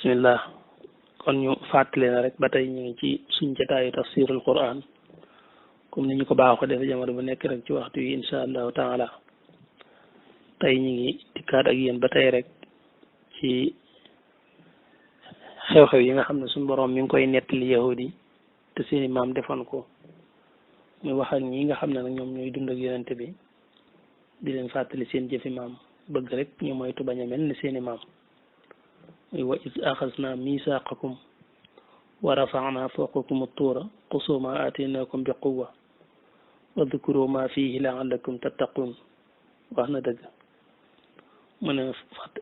bismillah kon ñu fàttali na rek ba tey ñu ngi ci suñ jotaayu tafsirul quran comme ni ñu ko baaxoo def jamono bu nekk rek ci waxtu yi insha allahu taala tey ñu ngi dikkaat ak yéen ba tey rek ci xew-xew yi nga xam ne suñu borom mi ngi koy nettali yahudi te seeni maam defoon ko muy wax ak ñi nga xam ne nag ñoom ñooy dund ak yonente bi di leen fàttali seen jëfi maam bëgg rek ñu moytu bañ a mel ne seeni maam wa iz axasna misaqakum wa rafa'na fawqakum at-tuura xuzuu maa aataynakum bi quwwa wa dhkuruu maa fiihi la'allakum tattaquun wax na dëgg mu ne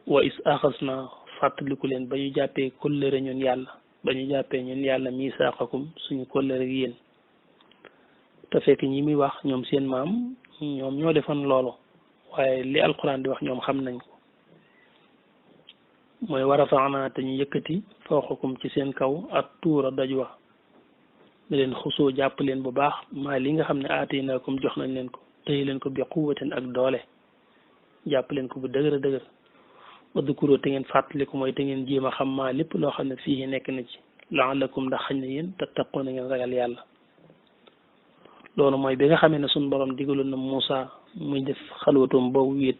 wa iz axasna fàttaliku leen ba ñu jàppee kóllëre ñun yàlla ba ñu jàppee ñun yàlla misaqakum suñu kóllëre ak yéen te fekk ñi muy wax ñoom seen maam ñoom ñoo defoon loolu waaye li alquran di wax ñoom xam nañ ko mooy war a faxnaa te ñu yëkkati fawqakum ci seen kaw ak tuura doj wax ne leen xusoo jàpp leen bu baax maa li nga xam ne aataynaakum jox nañ leen ko tëye leen ko bi quwwatin ak doole jàpp leen ko bu dëgër a dëgër wadkuroo te ngeen fàttaliku mooy te ngeen jéem a xam maa lépp loo xam ne fii nekk na ci la'allakum ndax xañ na yéen tattaqoon na ngeen ragal yàlla loolu mooy bi nga xamee ne suñu borom digaloon na Moussa muy def xalwatum boobu wéet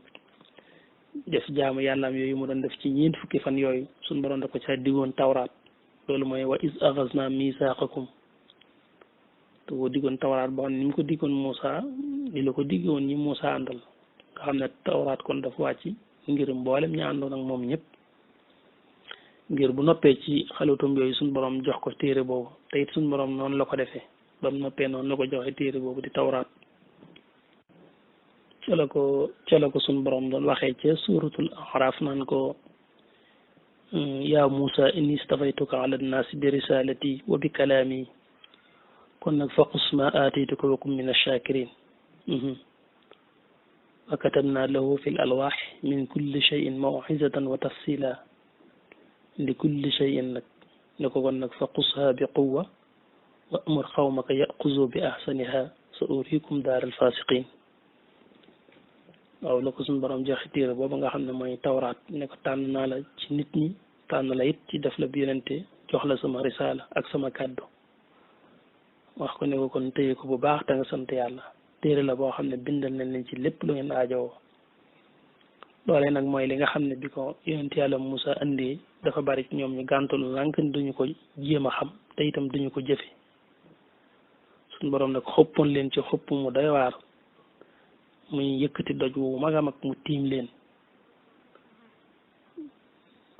def jaamu yàllaam yooyu mu doon def ci ñeent fukki fan yooyu suñu borom da ko ca diggoon tawraat loolu mooy wa iz axasna misaaqakum te boo diggoon tawraat boo xam ne ni mu ko diggoon Moussa li la ko diggoon ñi Moussa àndal nga xam ne tawraat kon dafa wàcc ngir mboolem ñi àndoon ak moom ñëpp ngir bu noppee ci xalwatum yooyu suñu borom jox ko téere boobu te it suñu borom noonu la ko defee ba mu noppee noonu la ko joxe téere boobu di tawraat ca la ko suñu borom doon waxee ca suuratul A'raaf naan ko yaa Muusa inni stafaytuka ala nnaasi bi risalati wa bi kalaami kon nag faqus ma aataytuka wa kun min ash-shaakiriin wa katabna lahu fi al-alwaax min kulli shay'in maw'izatan wa tafsiila li kulli shay'in nag ne ko kon nag faqusha bi quwwa wa amur qawmaka ya'xuzu bi ahsaniha sa uriikum daaral faasiqiin waaw la ko suñu borom joxe téere boobu nga xam ne mooy tawraat ne ko tànn naa la ci nit ñi tànn la it ci def la bi yonente jox la sama risaala ak sama kàddu wax ko ne ko kon téye ko bu baax te nga sant yàlla téere la boo xam ne bindal nañ leen ci lépp lu ngeen aajowoo loolee nag mooy li nga xam ne bi ko yonent yàlla Moussa andee dafa bari ci ñoom ñu gàntalu lànk duñu ko jéem a xam te itam duñu ko jëfe suñu borom nag xoppoon leen ci xopp mu doy waar muy yëkkati doj wu mag a mag mu tiim leen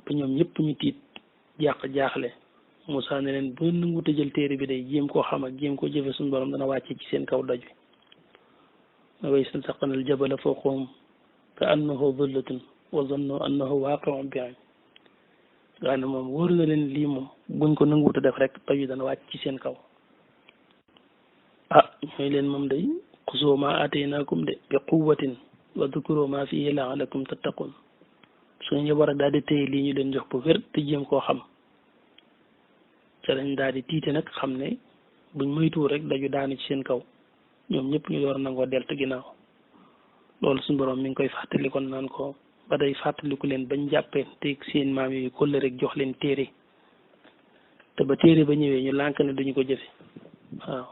ba ñoom ñëpp ñu tiit jaaxle Moussa ne leen bu ngeen nangu te jël téere bi day jéem koo xam ak jéem koo jëfe suñu borom dana wàcce ci seen kaw doj wi ma way staltaqana al jabala fawqahum ka annahu dhullatun wa zannu annahu waaqi'un bihim nga ne moom wóor na leen lii moom buñ ko nangu te def rek doj wi dana wàcc ci seen kaw ah ñooy leen moom day xuzuu maa aataynaakum de bi quwwatin wa dhkuruu maa fiihi la'allakum tattaquun su ñu war a daal di téye lii ñu leen jox bu wér te jéem koo xam ca lañ daal di tiite nag xam ne buñ moytuwul rek daju daanu ci seen kaw ñoom ñëpp ñu door nangoo deltu ginnaaw loolu suñu borom mi ngi koy fàttali kon naan ko ba day fàttaliku leen bañ jàppee te seen maam yooyu kóllëre rek jox leen téere te ba téere ba ñëwee ñu lànk ne duñu ko jëfe waaw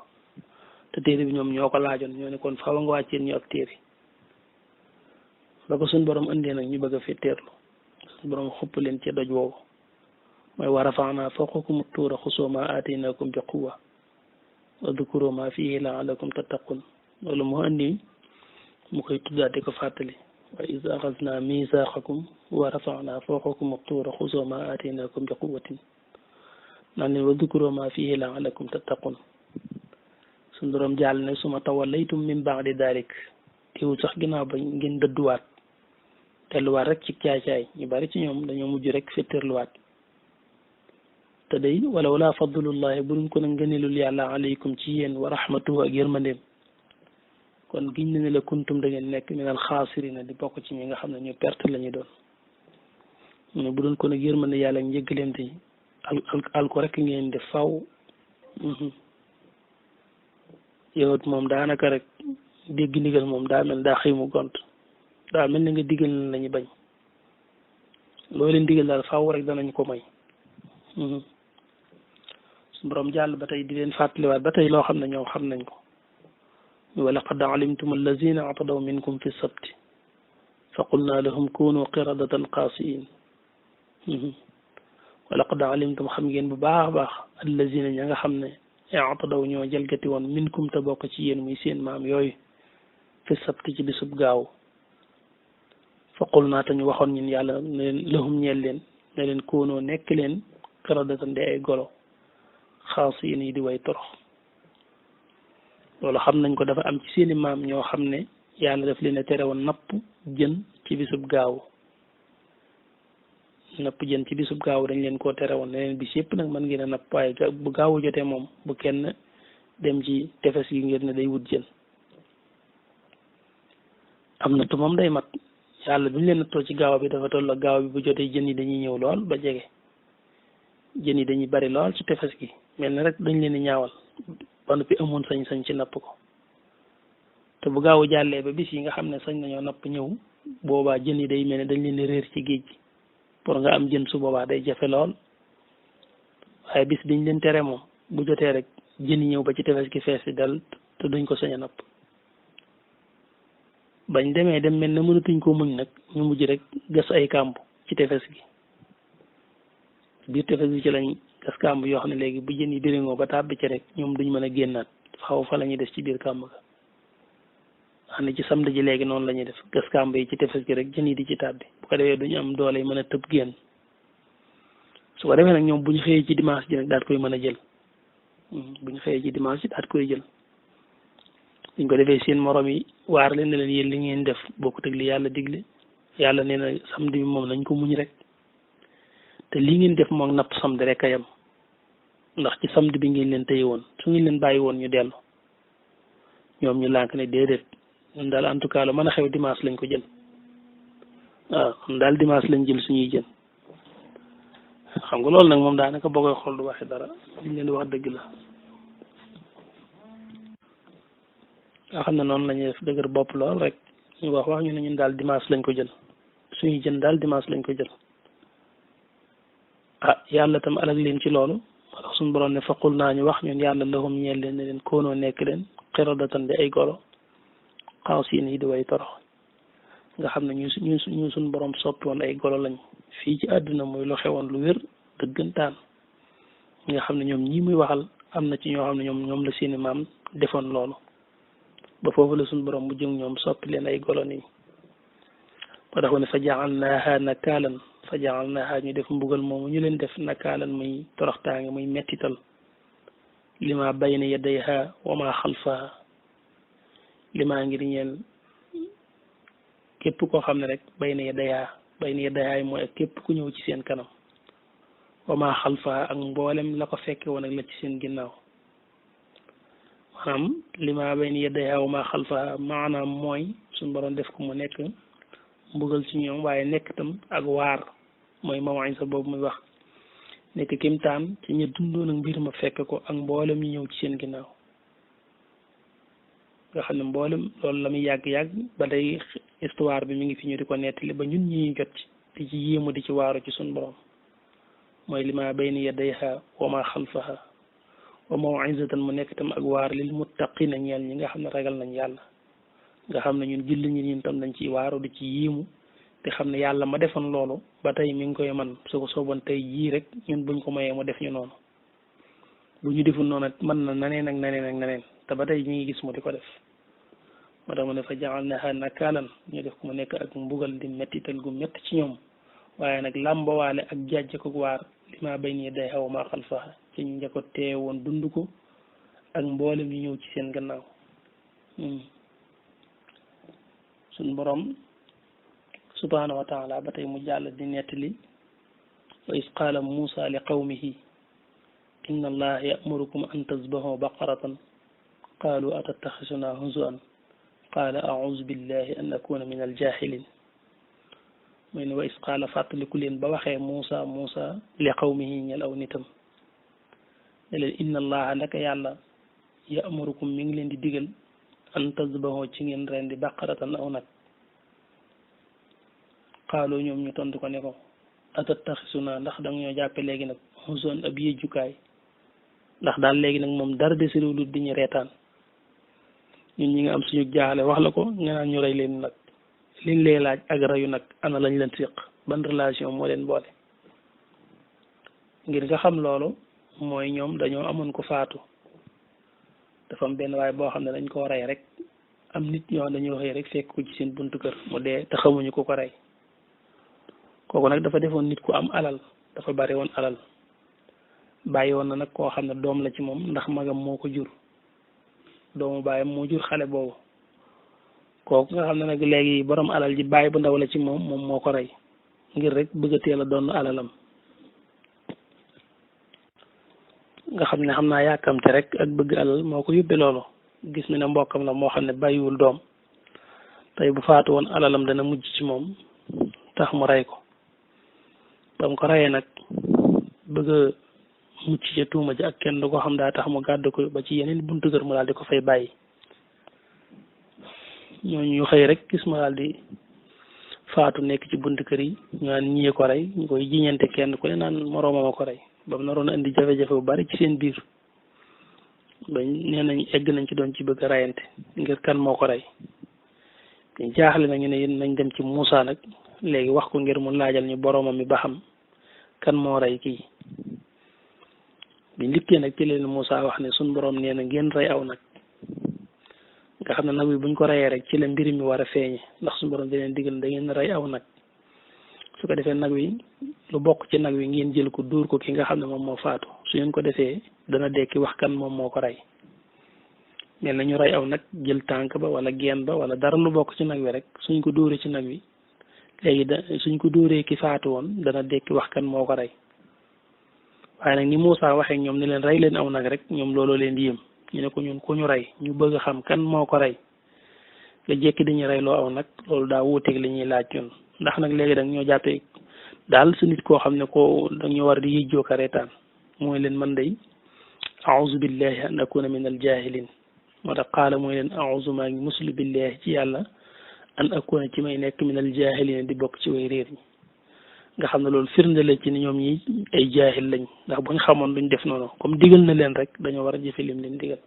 te téere bi ñoom ñoo ko laajoon ñoo ne kon faaw nga wàcceen ñu ak téere ba ko suñ borom indee nag ñu bëgg a fetteerlu suñ borom xupp leen ci doj woowu mooy wa rafa'naa fawqakum at-tuura xuzuu maa aataynaakum bi quwwa wa dhkuruu maa fiihi la'allakum tattaquun loolu moo indi mu koy tuddaat di ko fàttali wa iz axaznaa miisaaqakum wa rafa'naa fawqakum at-tuura xuzuu maa aataynaakum bi quwwatin naan leen wa dhkuruu maa fiihi la'allakum tattaquun suñu borom jàll ne suma tawallaytum min ba'di daalik teewul sax ginnaaw ba ngeen dëdduwaat telluwaat rek ci caay-caay ñu bari ci ñoom dañoo mujj rek fetteerluwaat te day walawlaa fadlullahi bu dul ko na ngëneelul yàlla alaykum ci yéen wa rahmatuhu ak yërmandeem kon giñ na ne la kuntum da ngeen nekk minal xaasirina di bokk ci ñi nga xam ne ñu perte la ñu doon mu ne bu doon ko nag yërmande yàlla njëggalante yi al ko rek ngeen def faw yow moom daanaka rek dégg ndigal moom daa mel daa xëy mu gont daa mel ni nga digal lañu bañ loo leen digal daal faaw rek danañ ko may su borom jàll ba tey di leen fàttaliwaat ba tey loo xam ne ñoom xam nañ ko wa laqad alimtum allazina atadaw minkum fi sabti fa qulna lahum kunu qiradatan qaasiin wa laqad alimtum xam ngeen bu baax a baax allazina ña nga xam ne atadaw ñoo jalgati woon minkum te bokk ci yéen muy seen maam yooyu fi sabti ci bisub gaaw fa qulna te ñu waxoon ñun yàlla ne leen lahum ñeel leen ne leen koonoo nekk leen qiradatan di ay golo xaasiin yi di way torox loolu xam nañ ko dafa am ci seeni maam ñoo xam ne yàlla daf leen a tere woon napp jën ci bisub gaaw napp jën ci bisub gaaw dañ leen koo tere woon ne leen bis yëpp nag mën ngeen a napp waaye bu gaawu jotee moom bu kenn dem ci tefes gi ngir ne day wut jën am na tu moom day mat yàlla bi ñu leen nattoo ci gaaw bi dafa toll gaaw bi bu jotee jën yi dañuy ñëw lool ba jege jën yi dañuy bari lool ci tefes gi mel na rek dañ leen di ñaawal ba noppi amoon sañ-sañ ci napp ko te bu gaawu jàllee ba bis yi nga xam ne sañ nañoo napp ñëw boobaa jën yi day mel ne dañ leen di réer ci géej gi pour nga am jën su boobaa day jafe lool waaye bis biñ leen tere moom bu jotee rek jën yi ñëw ba ci tefes gi fees si dal te duñ ko sañ a napp bañ demee dem mel ne mënatuñ ko muñ nag ñu mujj rek gas ay kàmb ci tefes gi biir tefes gi ci lañ gas kàmb yoo xam ne léegi bu jën yi biringoo ba tàbbi ci rek ñoom duñ mën a génnaat xaw fa la ñuy des ci biir kàmb ga xam ne ci samedi ji léegi noonu la ñuy def gas kàmb yi ci tefes gi rek jën yi di ci tàbbi bu ko defee duñu am doole yi mën a tëb génn su ko defee nag ñoom bu ñu xëyee ci dimanche ji nag daat koy mën a jël bu ñu xëyee ci dimanche ji daat koy jël buñ ko defee seen morom yi waar leen ne leen yéen li ngeen def bokkut ak li yàlla digle yàlla nee na samedi bi moom nañ ko muñ rek te li ngeen def moom napp samedi rek a yem ndax ci samedi bi ngeen leen téye woon su ngeen leen bàyyi woon ñu dellu ñoom ñu lànk ne déedéet ñun daal en tout cas lu mën a xew dimanche lañ ko jël waaw ñun daal dimanche lañ jël suñuy jën xam nga loolu nag moom daanaka boo koy xool du waxee dara liñ leen di wax dëgg la nga xam ne noonu la ñuy def dëgër bopp lool rek ñu wax ñu ne ñun daal dimanche lañ ko jël suñuy jën daal dimanche lañ ko jël ah yàlla tam alag leen ci loolu moo tax suñu borom ne faqul naa ñu wax ñun yàlla lahum ñeel leen ne leen koonoo nekk leen qiradatan di ay golo xaasiin yi di way torox nga xam ne ñu suñu borom soppi woon ay golo lañ fii ci àdduna muy lu xewoon lu wér dëggantaan ñi nga xam ne ñoom ñii muy waxal am na ci ñoo xam ne ñoom la seeni maam defoon loolu ba foofu la suñu borom mu jëm ñoom soppi leen ay golo nii ba tax ne fa ja'alnaaha nakaalan fa ja'alnaaha ñu def mbugal moomu ñu leen def nakaalan muy toroxtaange muy mettital lima bayna yadayha wa ma xalfaha lima ngir ñeel képp koo xam ne rek bayna yadayha mooy ak képp ku ñëw ci seen kanam wa ma xalfaha ak mboolem la ko fekke woon ak la ci seen ginnaaw maanaam lima bayna yadayha wa ma xalfaha maanaam mooy suñu borom def ko mu nekk mbugal ci ñoom waaye nekk tam ak waar mooy mawa'isa boobu muy wax nekk kimtaan ci ñu dundoon ak mbir ma fekk ko ak mboolem ñu ñëw ci seen ginnaaw nga xam ne mboolem loolu la muy yàgg-yàgg ba day histoire bi mi ngi fi ñu di ko nettali ba ñun ñi jot ci di ci yéemu di ci waaru ci suñu borom mooy lima bayna yadayha wa ma xalfaha wa maw'izatan mu nekk tam ak waar lil muttaqina ñeel ñi nga xam ne ragal nañ yàlla nga xam ne ñun julli ñun tam dañ ci waaru di ci yéemu te xam ne yàlla ma defoon loolu ba tey mi ngi koy man su ko sooboon tey jii rek ñun buñ ko mayee mu def ñu noonu bu ñu deful noonu mën na naneen ak naneen te ba tey ñu ngi gis mu di ko def moo tax mu ne fa ja'alnaaha nakaalan ñu def ko mu nekk ak mbugal di mettital gu metti ci ñoom waaye nag làmbawaale ak jàjj ko waar li maa bayna yadayha wa maa xalfaha ci ñu njëkk a teewoon dund ko ak mboolem ñu ñëw ci seen gannaaw suñ borom subhaanahu wa taala ba tey mu jàll di nettali wa is qaala Muusa li qawmihi inna allaha ya'murukum an tasbahu baqaratan qaalu atattaxisuna huzuwan qaala a'uuzu billahi an akuna min aljahilin mooy ne wa is qaala fàttaliku leen ba waxee Muusa li qawmihi ñel aw nitam ne leen inna allaha naka yàlla ya'murukum mi ngi leen di digal an tasbahu ci ngeen rendi baqaratan aw nag qaalu ñoom ñu tontu ko ne ko atattaxisuna ndax danga ñoo jàppe léegi nag xusoon ab yëjjukaay ndax daal léegi nag moom dara desiriwul di ñu reetaan ñun ñi nga am suñu jaaxle wax la ko nga naan ñu rey leen nag liñ lay laaj ak reyu nag ana lañ leen séq ban relation moo leen boole ngir nga xam loolu mooy ñoom dañoo amoon ko faatu dafa am benn waaye boo xam ne dañ koo rey rek am nit ñoo xam dañoo xëy rek fekk ko ci seen buntu kër mu dee te xamuñu ko rey kooku nag dafa defoon nit ku am alal dafa bari woon alal bàyyi woon na nag koo xam ne doom la ci moom ndax magam moo ko jur doomu baayam moo jur xale boobu kooku nga xam ne nag léegi borom alal ji bàyyi bu ndaw la ci moom moo ko rey ngir rek bëgg a teel a doon alalam nga xam ne xam naa yàkkamte rek ak bëgg alal moo ko yóbbee loolu gis na ne mbokkam la moo xam ne bàyyiwul doom tey bu faatu woon alalam dana mujj ci moom tax mu rey ko ba mu ko reyee nag bëgg a mucc ca tuuma ji ak kenn du ko xam daa tax mu gàddu ko ba ci yeneen buntu kër mu daal di ko fay bàyyi ñooñu ñu xëy rek gis mu daal di faatu nekk ci buntu kër yi ñu naan ñiyee ko rey ñu koy jiñante kenn ku ne naan moroomam a ko rey ba mu naroon a indi jafe-jafe bu bari ci seen biir ba nee nañ egg nañ ci doon ci bëgg a reyante ngir kan moo ko rey ñu jaaxle nañu ne yéen nañ dem ci Moussa nag léegi wax ko ngir mu laajal ñu boroomam mi ba xam kan moo rey kii biñ likkee nag ci leen Moussa wax ne suñ boroom nee na ngeen rey aw nag nga xam ne nag wi buñ ko reyee rek ci la mbir mi war a feeñe ndax suñ boroom di leen digal da ngeen rey aw nag su ko defee nag wi lu bokk ci nag wi ngeen jël ko dóor ko ki nga xam ne moom moo faatu su ngeen ko defee dana dekki wax kan moom moo ko rey mel na ñu rey aw nag jël tànk ba wala geen ba wala dara lu bokk ci nag wi rek suñ ko dóoree ci nag wi léegi suñ ko dóoree ki faatu woon dana dekki wax kan moo ko rey waaye nag ni Moussa waxee ñoom ne leen rey leen aw nag rek ñoom looloo leen yéem ñu ne ko ñun ku ñu rey ñu bëgg a xam kan moo ko rey nga jekki dañuy rey loo aw nag loolu daa wuuteeg li ñuy laaj ñun ndax nag léegi da ñoo jàppee daal su nit koo xam ne ko dañoo war di yëjjoo ka reetaan mooy leen man day a'uzu billahi an akuna min al jahilin moo tax qaala mooy leen a'uzu maa ngi muslu billahi ci yàlla an akuna ci may nekk min al jahilin di bokk ci way réer ñi nga xam ne loolu firnde la ci ni ñoom ñi ay jaahil lañ ndax buñ xamoon duñ def noonu comme digal na leen rek dañoo war a jëfe lim leen digal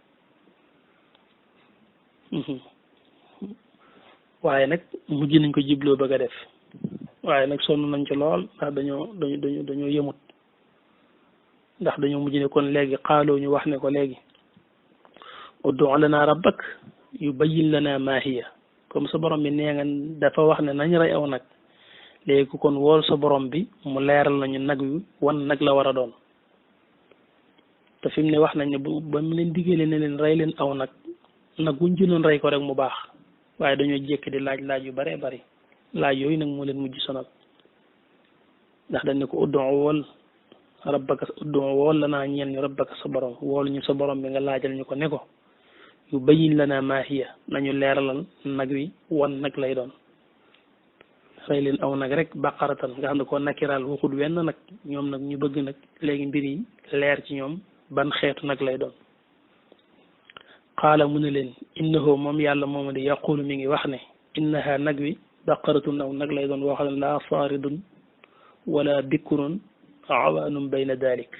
waaye nag mujj nañ ko jibloo bëgg a def waaye nag sonn nañ ci lool ndax dañoo yëmut ndax dañoo mujj ne kon léegi xaaloo ñu wax ne ko léegi ud'u lana rabbak yubayyin lana ma hiya comme sa borom bi nee nga dafa wax ne nañ rey aw nag léegi kon wool sa borom bi mu leeral nañu nag wi wan nag la war a doon te fi mu ne wax nañ ne ba mu leen diggalee ne leen rey leen aw nag wuñ jëloon rey ko rek mu baax waaye dañoo jékki di laaj yu bare bari laaj yooyu nag moo leen mujj sonal ndax dañ ne ko ud'u wool la naa ñeen ñu rabbaka sa borom wool ñu sa borom bi nga laajal ñu ko ne ko yu bayyin la naa maa hiya nañu leeralal nag wi wan nag lay doon rey leen aw nag rek baqaratan nga xam ne ko nakiraal waxut wenn nag ñoom nag ñu bëgg nag léegi mbir yi leer ci ñoom ban xeetu nag lay doon qaala mu ne leen innahu moom yàlla mooma di yaqulu mi ngi wax ne innaha nag wi baqaratun aw nag lay doon woo xam ne laa faaridun wala bikurun awaanum bayna dalik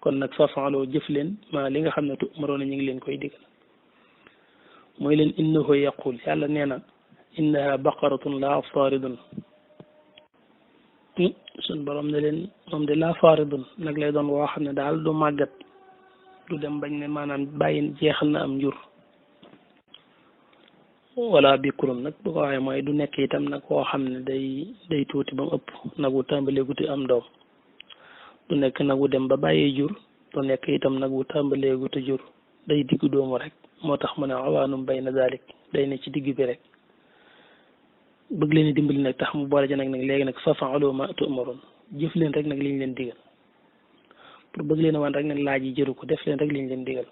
kon nag fafaaloo jëf leen maa li nga xam ne tu'maroona ñu ngi leen koy digal mooy leen innahu yaqul yàlla nee na innaha baqaratun laa faaridun sun borom ne leen moom de laa faaridun nag lay doon woo xam ne daal du màggat du dem bañ ne maanaam bàyyi jeexal na am njur wala bikurun nag bu ko waxee mooy du nekk itam nag koo xam ne day tuuti ba mu ëpp nagu tàmbaleeguti am doom du nekk nagu dem ba bàyyee jur du nekk itam nagu tàmbaleeguti jur day diggu doomu rek moo tax mu ne awaanum bayna dalik day ne ci digg bi rek bëgg leen dimbali nag tax mu boole ci nag léegi nag fafa'alu ma tu'marun jëf leen rek nag liñ leen digal pour bëgg leen a wan rek ne laaj yi jëru ko def leen rek liñ leen digal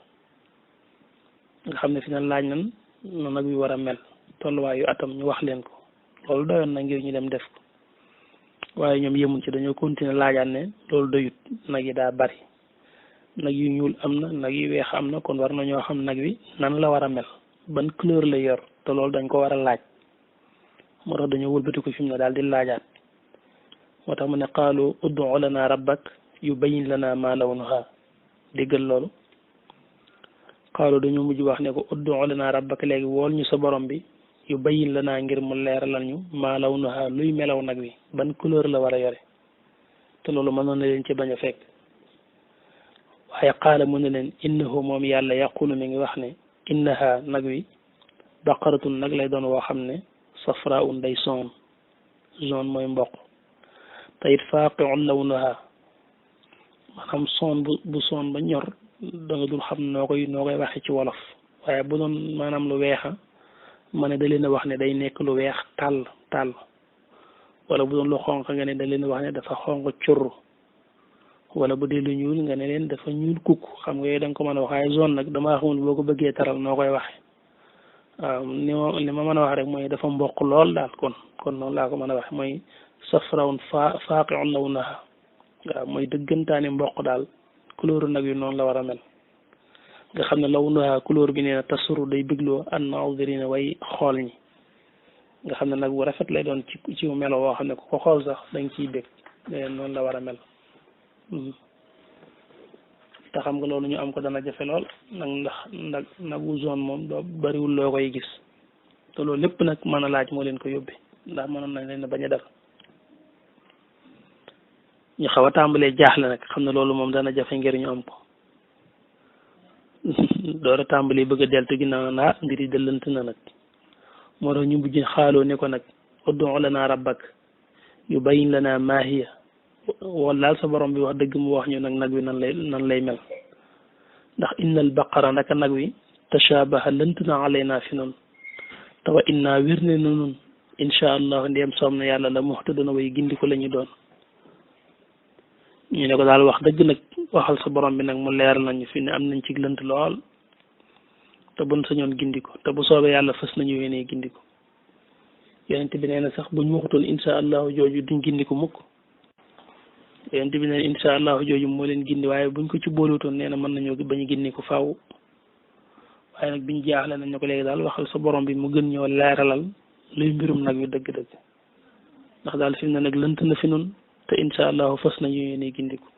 nga xam ne fi na laaj nan no nag wi war a mel tolluwaayu atam ñu wax leen ko loolu doyoon na ngir ñu dem def ko waaye ñoom yemuñ ci dañoo continuer laajaat ne loolu doyut nag yi daa bari nag yu ñuul am na nag yu weex am na kon war na ñoo xam nag wi nan la war a mel ban couleur la yor te loolu dañ ko war a laaj moo tax dañoo wëlbati ko fi mu ne daal di laajaat moo tax mu ne qaalu ud'u lana rabbak yubayyin lana ma lawnuha déggal loolu qaalu dañu mujj wax ne ko ud'u lana rabbaka léegi wool ñu sa borom bi yubayyin lana ngir mu leeralal ñu ma lawnuha luy melaw nag wi ban couleur la war a yore te loolu mënoon na leen ci bañ a fekk waaye qaala mu ne leen innahu moom yàlla yaqulu mi ngi wax ne innaha nag wi baqaratun nag lay doon woo xam ne safraun day jaune mooy mboq te it faaqi'un lawnuha maanaam bu soon ba ñor da nga dul xam noo koy waxee ci wolof waaye bu doon maanaam lu weexa ma ne da leen a wax ne day nekk lu weex tàll wala bu doon lu xonq nga ne da leen a wax ne dafa xonq curr wala bu dee lu ñuul nga ne leen dafa ñuul kukk xam nga yooyu da nga ko mën a wax waaye jaune nag damaa xamul boo ko bëggee taral noo koy waxee waaw li ma mën a wax rek mooy dafa mboq lool daal kon noonu laa ko mën a wax mooy safrawun faaqi'un lawnuha waaw mooy dëggantaani mboq daal couleur nag yu noonu la war a mel nga xam ne lawnuha couleur bi nee na tasuru day bégloo an-naaziriina way xool ñi nga xam ne nag bu rafet lay doon ci melo woo xam ne ku ko xool sax dañ ciy bég noonu la war a mel te xam nga loolu ñu am ko dana jafe lool ndax nagu jaune moom doo bariwul loo koy gis te loolu lépp nag mën a laaj moo leen ko yóbbee ndax mënoon nañ leen bañ a def ñu xaw a tàmbalee jaaxle nag xam ne loolu moom dana jafe ngir ñu am ko door a tàmbalee bëgg a deltu ginnaaw naa mbir yi dëllant na nag moo tax ñu mujj xaaloo ne ko nag ud'u lanaa rabbak yubayyin lanaa maa hiya wala daal sa borom bi wax dëgg mu wax ñu nag wi nan lay mel ndax innal baqara naka nag wi tashabaha lënt na alaynaa fi noonu te wa inna wér ne na nun insha allah ndéem soom na yàlla la muhtaduna way gindi ko la ñu doon ñu ne ko daal wax dëgg nag waxal sa borom bi nag mu leeral nañu fi ne am nañ ci lënt lool te buñ sañoon gindi ko te bu soobee yàlla fës nañu yéenee gindi ko yonent bi nee na sax buñ waxutoon insha allahu jooju duñ gindi ko mukk yonent bi nee na insha allahu jooju moo leen gindi waaye buñ ko ci boolutoon nee na mën nañoo bañ gindi ko faaw waaye nag biñ jaaxle nañ ne ko léegi daal waxal sa borom bi mu gën ñoo leeralal luy mbirum nag wi dëgg-dëgg ndax daal fi mu ne nag lënt na fi nun te insha allahu fas nañu yéene gindi ko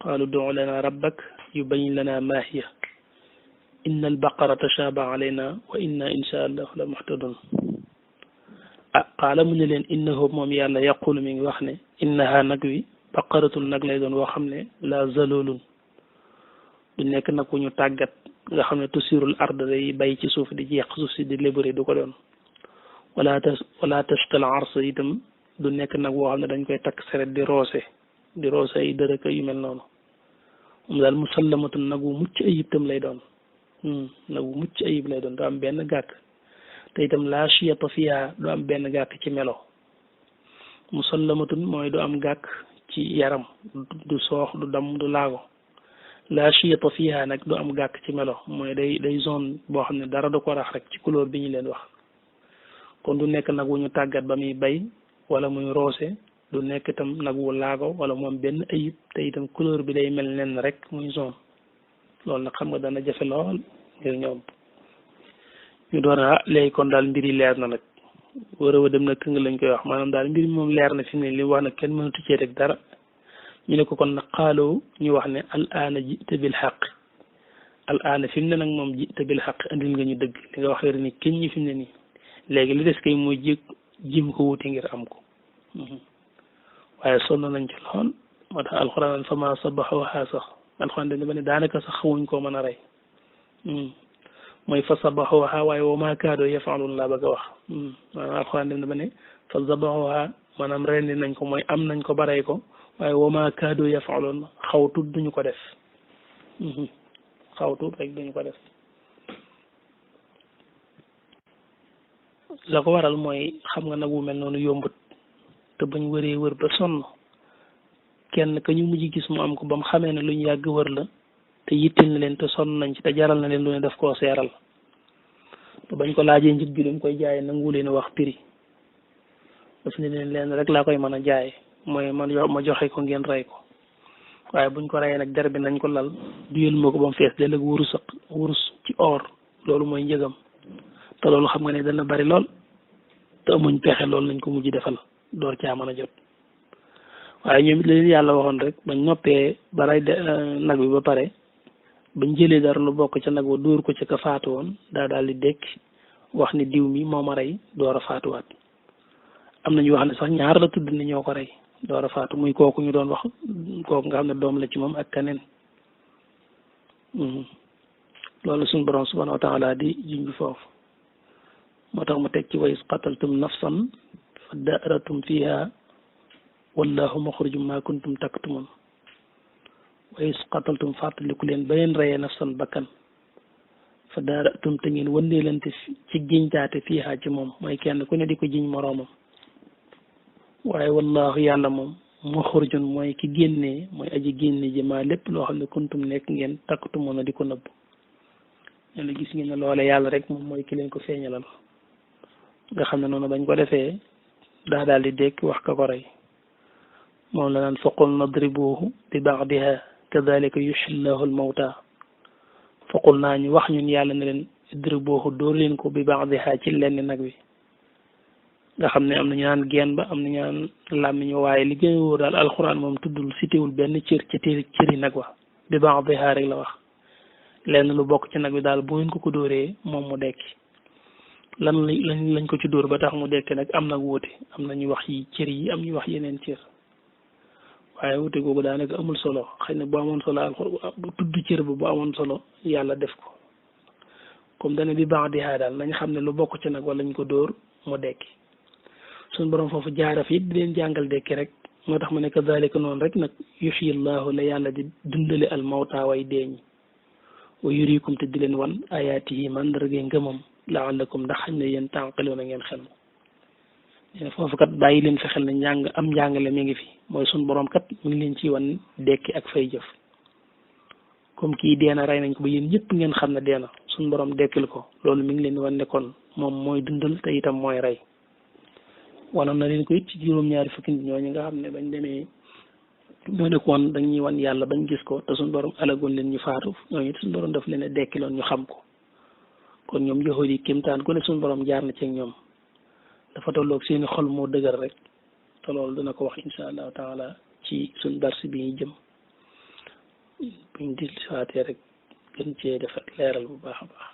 qaalu ud'u lana rabbak yubayyin lana ma hiya inna albaqara tashabaha alayna wa inna insha allahu la muhtadun qaala mu ne leen innahu moom yàlla yaqulu mi ngi wax ne innaha nag wi baqaratun nag lay doon woo xam ne la zalulun du nekk nag ku ñu tàggat nga xam ne tusirul ard day bay ci suuf di jeex suuf si di lébëri du ko doon wala tashtal ars itam du nekk nag woo xam ne dañ koy takk seret di roose ay dërëka yu mel noonu moom daal musallamatun nag wu mucc ayib tam lay doon nag wu mucc ayib lay doon du am benn gàkk te itam laa shiyata fiha du am benn gàkk ci melo musallamatun mooy du am gàkk ci yaram du soox du dam du laago laa shiyata fiha nag du am gàkk ci melo mooy day zone boo xam ne dara du ko rax rek ci couleur bi ñu leen wax kon du nekk nag wu ñu tàggat ba muy bay wala muy roose du nekk itam nag wu laago wala moom benn ayib te itam couleur bi day mel nen rek muy zone loolu nag xam nga dana jafe lool ngir ñoom ñu doon léegi kon daal mbir yi leer na nag war a dem nag këng lañ koy wax maanaam daal mbir mi moom leer na fi mu ne li wax nag kenn mënatu cee rek dara ñu ne ko kon nag xaaloo ñu wax ne al aana ji'ta bil xaq al aana fi mu ne nag moom ji'ta bil xaq andil nga ñu dëgg li nga wax ni kenn ñi fi mu ne nii léegi li des kay mooy jim ko wuti ngir am ko waaye sonn nañ ci lool moo tax alxuraan fa ma sabaxuha sax alxuraan dañ ba ne daanaka sax xamuñ koo mën a rey mooy fa sabaxuha waaye wa ma kaadoo yafaaluun laa bëgg a wax maanaam alxuraan dem na ba ne fa sabaxuha maanaam rendi nañ ko mooy am nañ ko ba rey ko waaye wa ma kaadoo yafaaluun xawtut duñu ko def xawtut rek duñu ko def la ko waral mooy xam nga nag wu mel noonu yombut te bañ wëree wër ba sonn kenn ka ñu mujj gis mu am ko ba mu xamee ne luñ yàgg wër la te yittil na leen te sonn nañ ci te jaral na leen lu ne def koo seeral te bañ ko laajee njëg bi lu mu koy jaayee nangu leen wax prix daf ne leen rek laa koy mën a jaayee mooy ma joxe ko ngeen rey ko waaye buñ ko reyee nag der bi nañ ko lal duyal ma ko ba mu fees del ak wurus ci or loolu mooy njëgam te loolu xam nga ne dana bari lool te amuñ pexe loolu lañ ko mujj defal door caa mën a jot waaye ñoom it leen yàlla waxoon rek bañ noppee ba rey nag bi ba pare bañ jëlee dara lu bokk ca nag wa dóor ko ca ka faatu woon daal di dekk wax ni diw mi moo ma rey door a faatuwaat am na ñu wax ne sax ñaar la tudd ni ñoo ko rey door a faatu muy kooku ñu doon wax kooku nga xam ne doom la ci moom ak keneen loolu suñu borom subhanahu wa taala di junj foofu moo tax mu teg ci wa is qataltum nafsan fa daratum fiha wallahu muxrijum ma kuntum taktumun wa is qataltum fàttaliku leen ba leen reyee nafsan bakkan fa daratum te ngeen wëndeelante ci jiñtaate fiha ci moom mooy kenn ku ne di ko jiñ moroomam waaye wallahu yàlla moom muxrijun mooy ki génnee mooy aji génne ji maa lépp loo xam ne kuntum nekk ngeen taktumun di ko nëbb yàlla gis ngeen ne loole yàlla rek moom mooy ki leen ko feeñalal nga xam ne noonu bañ ko defee daal di dékk wax ka ko rey moom la naan faqul nadribuhu bi ba'diha kadhalika yuhyi llahu al-mawta faqul naa ñu wax ñun yàlla ne leen idribuhu dóor leen ko bi ba'diha ci lenn nag wi nga xam ne am na ñu naan geen ba am na ñu naan làmmiñ waaye li gën a wóor daal alxuraan moom tuddul citéwul benn cër ca cëri nag wa bi ba'diha rek la wax lenn lu bokk ci nag wi daal bu ngeen ko dóoree moom mu dekki lan lañ ko ci dóor ba tax mu dekki nag am nag wóote am na ñu wax yi cër yi am ñu wax yeneen cër waaye wute googu daanaka amul solo xëy na bu amoon solo alxuraan bu tudd cër ba bu amoon solo yàlla def ko comme dana bi ba'diha daal nañ xam ne lu bokk ci nag wala ñu ko dóor mu dekki suñu borom foofu jaaraf it di leen jàngal dekki rek moo tax mu ne kadhalika noonu rek nag yuhyi llahu la yàlla di dundale al mawta way deeñi wa yurikum te di leen wan ayaatihi mandarga ngëmam la'allakum ndax xañ ne yéen tànqaloon a ngeen xel foofu kat bàyyi leen fi xel ne njàngale mi ngi fi mooy suñu borom kat mi ngi leen ci wan dekki ak fay jëf comme kii deena rey nañ ko ba yéen ñëpp ngeen xam ne deena suñu borom dekkil ko loolu mi ngi leen di wan ne kon moom mooy dundal te itam mooy rey wanoon na leen ko it ci juróom-ñaari fukki nit ñooñu nga xam ne bañ demee ñoo nekkoon dañuy wan yàlla bañ gis ko te suñu borom alagoon leen ñu faatu ñooñu it suñu borom daf leen a dekkiloon ñu xam ko kon ñoom joxoon yi kéemtaan ku ne suñu borom jaar na ci ak ñoom dafa tolloog seeni xol moo dëgër rek te loolu dana ko wax insha allahu taala ci suñ darsi bi ñu jëm buñ di saatee rek gën cee def leeral bu baax a baax